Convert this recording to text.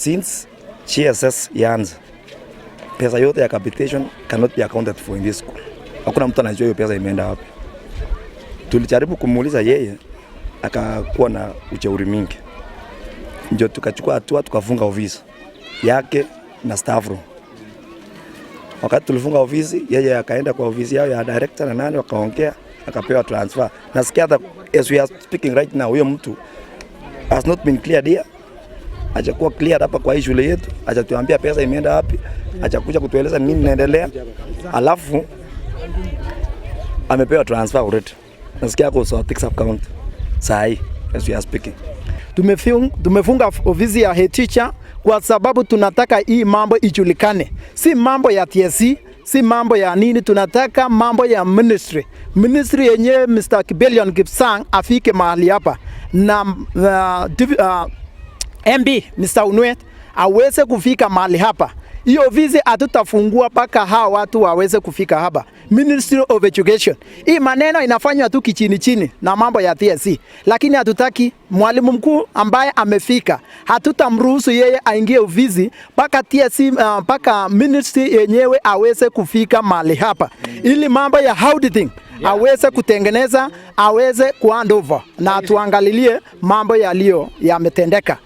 Since JSS ianze, pesa yote ya capitation cannot be accounted for in this school. Hakuna mtu anajua hiyo pesa imeenda wapi. Tulijaribu kumuuliza yeye, akakuwa na ujeuri mingi, ndio tukachukua hatua tukafunga ofisi yake na staff room. Wakati tulifunga ofisi, yeye akaenda kwa ofisi yao ya director na nani, wakaongea, akapewa transfer. Nasikia hata as we are speaking right now, huyo mtu has not been cleared here, hajakuwa cleared hapa kwa hii shule yetu, hajatuambia pesa imeenda wapi, hajakuja kutueleza nini inaendelea, alafu amepewa transfer already. Nasikia ako Sotik sub county saa hii as we are speaking. Tumefunga ofisi ya head teacher kwa sababu tunataka hii mambo ijulikane, si mambo ya TSC, si mambo ya nini, tunataka mambo ya ministry. Ministry yenyewe Mr. Kibelion Kipsang afike mahali hapa na MB Mr. Unwet aweze kufika mahali hapa. Hiyo ofisi hatutafungua mpaka hawa watu waweze kufika hapa. Ministry of Education. Hii maneno inafanywa tu kichini chini na mambo ya TSC, lakini hatutaki mwalimu mkuu ambaye amefika, hatutamruhusu yeye aingie ofisi mpaka TSC, mpaka ministry yenyewe aweze kufika mahali hapa, ili mambo ya auditing aweze kutengeneza, aweze kuhand over na tuangalilie mambo yaliyo yametendeka.